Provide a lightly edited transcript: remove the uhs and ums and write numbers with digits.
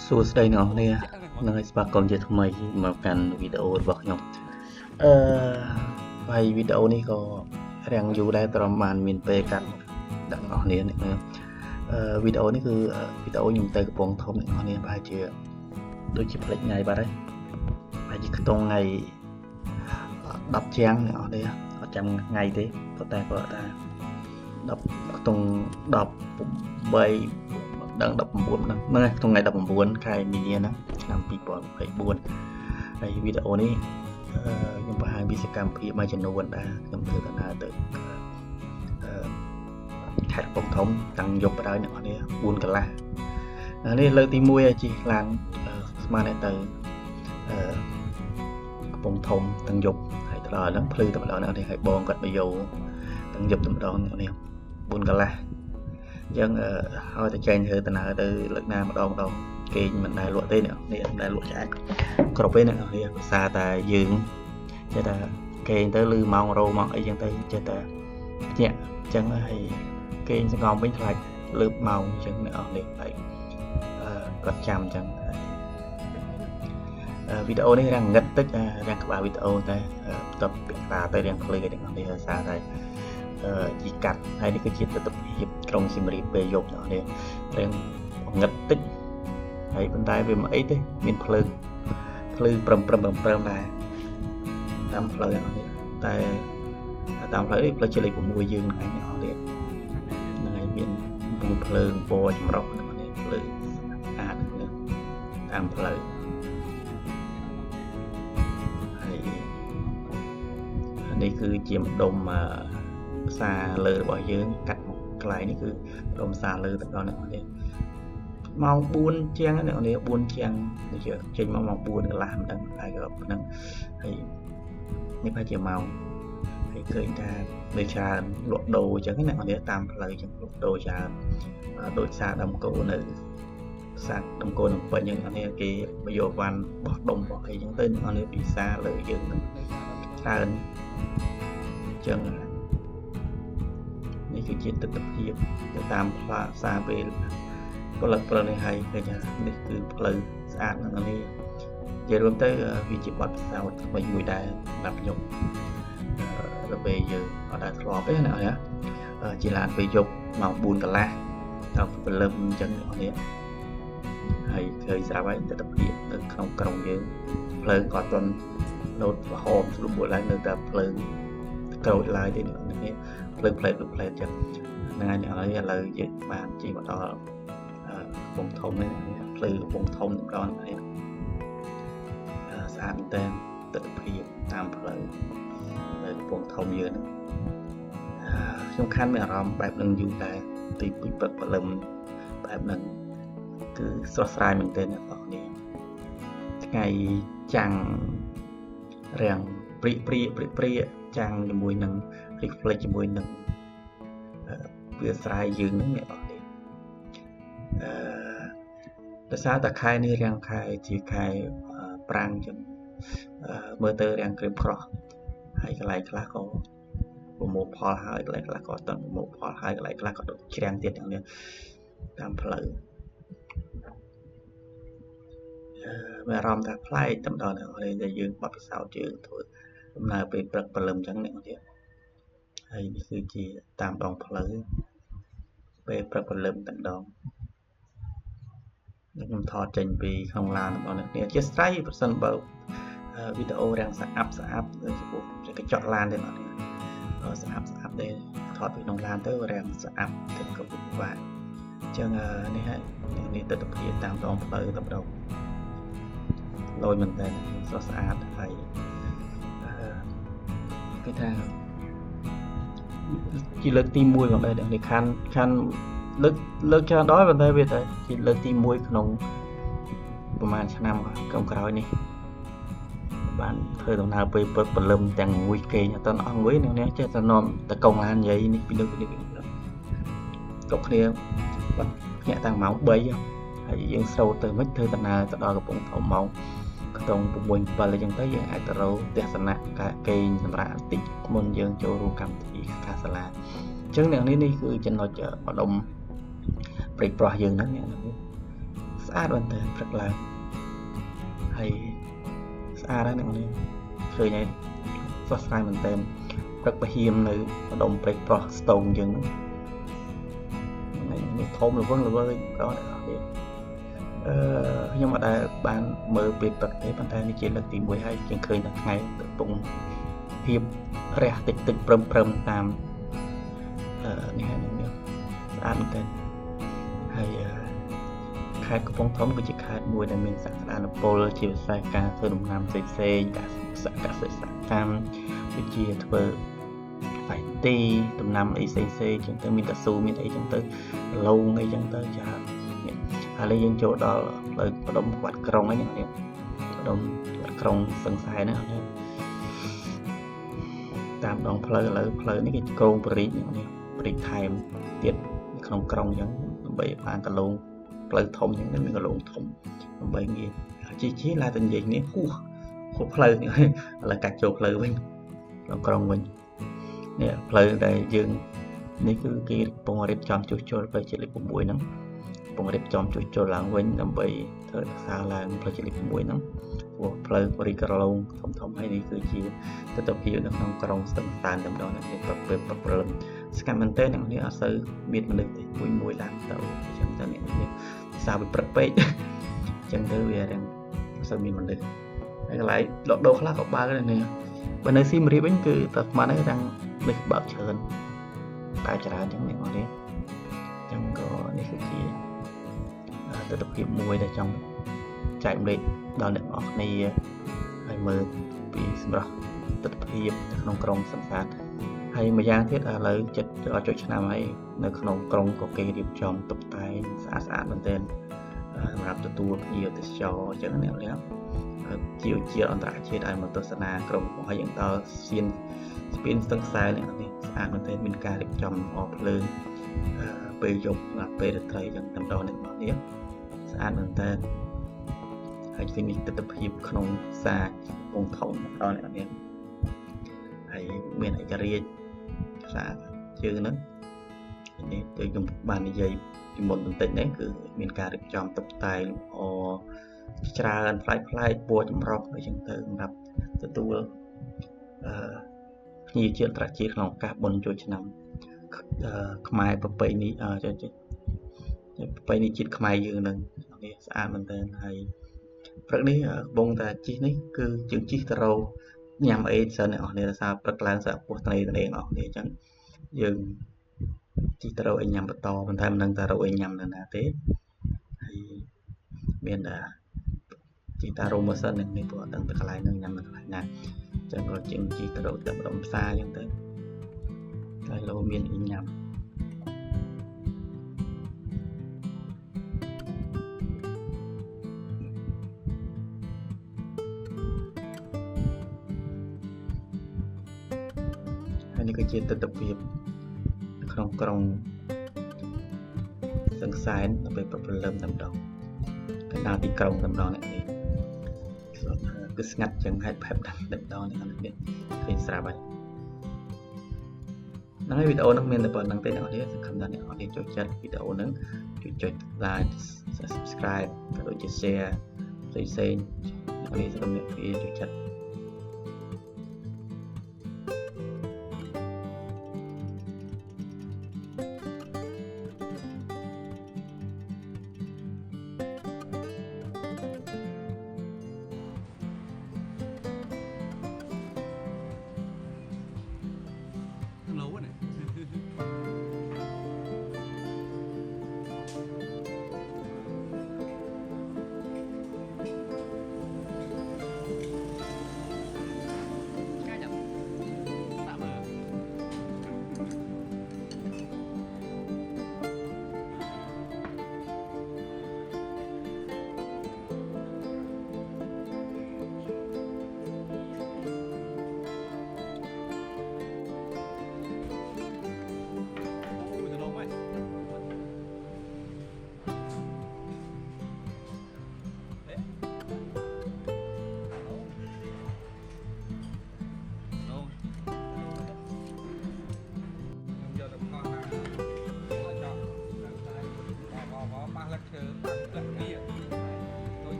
សួស្តីអ្នកនរគ្នានឹងឲ្យស្វាគមន៍ជាថ្មីមកកាន់វីដេអូរបស់ខ្ញុំអឺហើយវីដេអូនេះក៏រាំងយូរដែរត្រឹមបានមានពេលកាត់ដាក់អ្នកនរគ្នានេះវីដេអូនេះគឺវីដេអូខ្ញុំទៅកំពង់ធំអ្នកនរគ្នាប្រហែលជាដូចជាផ្លេចថ្ងៃបាត់ហើយប្រហែលជាខ្ទង់ថ្ងៃ10ជាងអ្នកនរគ្នាអត់ចាំថ្ងៃទេប៉ុន្តែគាត់ថា10ខ្ទង់18ដឹង19ហ្នឹងហ្នឹងក្នុងថ្ងៃ19ខែមីនាហ្នឹងឆ្នាំ2024ហើយវីដេអូនេះខ្ញុំបង្ហាញពីសកម្មភាពមួយចំនួនដែលខ្ញុំធ្វើដំណើរទៅខេត្តកំពង់ធំតាំងយប់បណ្ដោយអ្នកនរ4កន្លះនេះលើកទី1ហើយជិះឡានស្មានទៅកំពង់ធំតាំងយប់ហើយទៅដល់ហ្នឹងភ្លឺតែម្ដងអ្នកនេះហើយបងគាត់មកយកតាំងយប់តែម្ដងអ្នកនេះ4កន្លះអញ្ចឹងឲ្យតែចែងធ្វើដំណើរទៅលើកណាម្ដងម្ដងគេងមិនដែលលក់ទេអ្នកនេះមិនដែលលក់ឆ្អែតគ្រប់ទេអ្នកនេះភាសាតែយើងចេះតែគេងទៅលឺម៉ោងរោម៉ោងអីចឹងទៅចេះតែភ្ញាក់អញ្ចឹងហើយគេងសង្ងំវិញខ្លាចលើបម៉ោងអញ្ចឹងអ្នកនេះហើយគាត់ចាំអញ្ចឹងវីដេអូនេះរាងងឹតតិចរាងក្បាលវីដេអូតែបន្ទាប់ពាក់តាទៅរាងភ្លឺអ្នកនេះសារតែជីកាត់ហើយនេះគឺជាទស្សនវិជ្ជាក្រុងសៀមរាបពេលយប់អ្នកនេះរាងងឹតតិចហើយប៉ុន្តែវាមិនអីទេមានភ្លើងភ្លឺព្រឹមព្រឹមព្រឹមព្រឹមដែរតាមផ្លូវអ្នកនេះតែតាមផ្លូវនេះផ្លូវជាលេខ6យើងហ្នឹងឯងអ្នកនេះហ្នឹងឯងមានភ្លើងពណ៌ចម្រុះអ្នកនេះភ្លើងស្អាតនេះតាមផ្លូវហើយនេះគឺជាម្ដុំផ្សារលើរបស់យើងកាត់មកកន្លែងនេះគឺម្ដុំផ្សារលើទាំងដល់អ្នកនេះម៉ោង4ជាងអ្នកនេះ4ជាងដូចជាចេញមកម៉ោង4កន្លះមិនដឹងតែក៏ប៉ុណ្ណឹងហើយនេះប្រហែលជាម៉ោងហើយឃើញថានៅច្រើនលក់ដូរអញ្ចឹងអ្នកនេះតាមផ្លូវអញ្ចឹងលក់ដូរច្រើនដូចផ្សារដើមគោនៅផ្សារដើមគោនឹងពេញអញ្ចឹងអ្នកនេះគេមកយកវ៉ាន់បោះដុំបោះអីអញ្ចឹងទៅអ្នកនេះពិសាលើយើងនឹងច្រើនអញ្ចឹងនេះគឺជាទស្សនវិជ្ជាទៅតាមផ្សារពេលផលិតផ្លូវនេះហើយឃើញថានេះគឺផ្លូវស្អាតហ្នឹងនេះនិយាយរួមទៅវាជាបទពិសោធន៍ថ្មីមួយដែរសម្រាប់ខ្ញុំដល់ពេលយើងអត់ដែលធ្លាប់ទេណាណាជាឡានពេលយប់ម៉ោង4កន្លះដល់ព្រលឹមអញ្ចឹងនេះហើយឃើញស្រាប់ហើយទស្សនវិជ្ជានៅក្នុងក្រុងយើងផ្លូវក៏អត់ទាន់លោតក្រហមស្រួលឡើងនៅតែផ្លូវក្រូចឡើយទេនេះផ្លូវផ្លែតផ្លែតចឹងហ្នឹងហើយឥឡូវយើងបានជិះមកដល់កំពង់ធំនេះផ្លូវកំពង់ធំម្ដងនេះស្អាតមែនតើទស្សនវិជ្ជាតាមផ្លូវនៅកំពង់ធំយើងហ្នឹងខ្ញុំខានមានអារម្មណ៍បែបនឹងយូរដែរទីពីព្រឹកព្រលឹមបែបហ្នឹងគឺស្រស់ស្រាយមែនទែនអ្នកនរគ្នាថ្ងៃចាំងរាំងព្រាកព្រាកព្រាកព្រាកចាំងជាមួយនឹង reflect ជាមួយនឹងវាស្រ័យយើងហ្នឹងអ្នកនរគ្នាដោយសារតែខែនេះរាំងខែជាខែប្រាំងចឹងមើលទៅរាំងក្រៀមក្រោះហើយកន្លែងខ្លះក៏ប្រមូលផលហើយកន្លែងខ្លះក៏អត់ទាន់ប្រមូលផលហើយកន្លែងខ្លះក៏ដូចច្រាំងទៀតទាំងនេះតាមផ្លូវមានអារម្មណ៍ថាប្លែកតែម្ដងដែលយើងបទពិសោធន៍យើងធ្វើដំណើរពេលព្រឹកព្រលឹមចឹងអ្នកទៀតហើយនេះគឺជាតាមដងផ្លូវពេលព្រឹកព្រលឹមតែម្ដងខ្ញុំថតចេញពីក្នុងឡានរបស់អ្នកនេះអធិស្ឋានប្រសិនបើវីដេអូរាងស្អាប់ស្អាប់ដូចចំពោះកញ្ចក់ឡានទេអ្នកនេះស្អាប់ស្អាប់ទេថតពីក្នុងឡានទៅរាងស្អាប់ទៅក៏ពិបាកអញ្ចឹងនេះហើយនេះទស្សនវិជ្ជាតាមដងផ្លូវតែម្ដងលយមែនតើស្រស់ស្អាតហើយគេថាជាលើកទី1ផងដែរនេះខានខានលើកលើកច្រើនដល់ប៉ុន្តែវាតែជាលើកទី1ក្នុងប្រហែលឆ្នាំក្រោយនេះបានធ្វើដំណើរពេលព្រឹកព្រលឹមទាំងមួយគេងអត់ទាន់អស់មួយនេះចេះតែនាំតកងឡាននិយាយនេះពីលើពីនេះកុកគ្នាបាត់ភ្ញាក់តាំងម៉ោង3ហើយយើងស្រោតទៅមិនធ្វើដំណើរទៅដល់កំពង់ធំម៉ោងខ្ទង់6 7អញ្ចឹងទៅយើងអាចទៅរកទស្សនៈគេងសម្រាប់បន្តិចមុនយើងចូលរួមកម្មវិធីកាសាឡាអញ្ចឹងអ្នកនេះនេះគឺចំណុចម្ដុំព្រៃប្រោះយើងហ្នឹងអ្នកនេះ ស្ ស្អាតមែនតើព្រឹកឡើងហើយស្អាតហើយអ្នកនេះឃើញហើយស្រស់ស្រាយមែនតើព្រឹកពហៀមនៅម្ដុំព្រែកប្រោះស្ទងយើងហ្នឹងនេះធំល្វឹងល្វើយបងប្អូនអ្នកនេះខ្ញុំអត់ដែលបានមើលពេលព្រឹកទេប៉ុន្តែនេះជាលើកទី1ហើយជាងឃើញតែថ្ងៃកំពុងភាពរះតិចតិចព្រឹមព្រឹមតាមនេះហើយនេះស្អាតមែនទែនហើយខេត្តកំពង់ធំគឺជាខេត្តមួយដែលមានសក្តានុពលជាពិសេសការធ្វើដំណាំផ្សេងៗកសិកម្មដូចជាធ្វើផ្លែទីដំណាំអីផ្សេងៗចឹងទៅមានកស៊ូមានអីចឹងទៅឡូងអីចឹងទៅច្រើនឥឡូវយើងចូលដល់ផ្លូវផ្ដុំក្បាត់ក្រុងហ្នឹងនេះផ្ដុំក្បាត់ក្រុងសង្សែនហ្នឹងនេះតាមដងផ្លូវឥឡូវផ្លូវនេះគេក្រងបរិចនេះបរិចថែមទៀតក្នុងក្រុងអញ្ចឹងដើម្បីបានកលងផ្លូវធំអញ្ចឹងមានកលងធំដើម្បីងាយជីឡាទៅនិយាយនេះហួសផ្លូវនេះឥឡូវកាច់ចូលផ្លូវវិញក្នុងក្រុងវិញនេះផ្លូវដែលយើងនេះគឺគេកំពុងរៀបចំជួសជុលផ្លូវជាតិលេខ6ហ្នឹងកំពុងរៀបចំជួសជុលឡើងវិញដើម្បីធ្វើរក្សាឡើងផ្លូវជាតិលេខ6ហ្នឹងព្រោះផ្លូវបរិក្រឡងធំធំហើយនេះគឺជាទិដ្ឋភាពនៅក្នុងក្រុងស្ទឹងសែនតែម្ដងនេះប្រពើប្រព្រឹមស្កាត់មែនទែនអ្នកនេះអត់សូវមានមនុស្សទេមួយមួយឡើងទៅអញ្ចឹងទៅអ្នកនេះសារវាព្រឹកពេកអញ្ចឹងទៅវារៀងអត់សូវមានមនុស្សហើយកន្លែងលក់ដូរខ្លះក៏បើកដែរនេះបើនៅសៀមរាបវិញគឺតែស្មានហ្នឹងរាំងនេះបើកច្រើនតែច្រើនអញ្ចឹងអ្នកនេះអញ្ចឹងក៏នេះគឺជាទិដ្ឋភាពមួយដែលចង់ចែករំលែកដល់អ្នកនរគ្នាហើយមើលពីសម្រាប់ទិដ្ឋភាពនៅក្នុងក្រុងសង្សារហើយម្យ៉ាងទៀតឥឡូវចិត្តដល់ចុចឆ្នាំហើយនៅក្នុងក្រុងក៏គេរៀបចំតុបតែងស្អាតស្អាតមែនទែនសម្រាប់ទទួលភ្ញៀវទេសចរអញ្ចឹងអ្នកនេះជាអន្តរជាតិឲ្យមកទស្សនាក្រុងរបស់យើងដល់សៀនស្ពានស្ទឹងសែននេះស្អាតមែនទែនមានការរៀបចំលម្អភ្លើងពេលយប់ដល់ពេលរាត្រីអញ្ចឹងតែម្ដងអ្នកនេះស្អាតមែនទែនហើយទីនេះទិដ្ឋភាពក្នុងផ្សារកំពង់ធំដល់អ្នកនេះហើយមានឯករាជ្យផ្សារជើងហ្នឹងនេះគឺខ្ញុំបាននិយាយពីមុនបន្តិចនេះគឺមានការរៀបចំតុបតែងលម្អច្រើនប្លែកប្លែកពណ៌ចម្រុះអីចឹងទៅសម្រាប់ទទួលភ្ញៀវជាតិអន្តរជាតិក្នុងឱកាសបុណ្យចូលឆ្នាំខ្មែរប្រពៃណីប្រពៃណីជាតិខ្មែរយើងនឹងនេះស្អាតមែនទែនហើយព្រឹកនេះកំពុងតែជិះនេះគឺជើងជិះទៅរកញ៉ាំអីសិនអ្នកនរនេះសារព្រឹកឡើងសារពោះត្រីត្រីអ្នកនរនេះអញ្ចឹងយើងជិះទៅរកអីញ៉ាំបន្តប៉ុន្តែមិនដឹងថារកអីញ៉ាំនៅណាទេហើយមានជិះតារោម៉ាសិននេះព្រោះអត់ដឹងទៅកន្លែងហ្នឹងញ៉ាំនៅកន្លែងណាអញ្ចឹងក៏ជិះទៅរកតែម្ដុំផ្សារអញ្ចឹងទៅហើយលោមានអីញ៉ាំហើយនេះគឺជាទិដ្ឋភាពនៅក្នុងក្រុងសង្សែនដល់ពេលព្រលឹមតែម្ដងកណ្ដាលទីក្រុងតែម្ដងអ្នកនេះគឺស្ងាត់ចឹងហើយផេបតែម្ដងអ្នកនេះឃើញស្រាប់ហើយហ្នឹងហើយវីដេអូហ្នឹងមានតែប៉ុណ្្នឹងទេអ្នកនេះសង្ឃឹមថាអ្នកនេះចូលចិត្តវីដេអូហ្នឹងជួយចុច like subscribe ក៏ដូចជា share ផ្សេងៗអ្នកនេះសង្ឃឹមអ្នកនេះចូលចិត្ត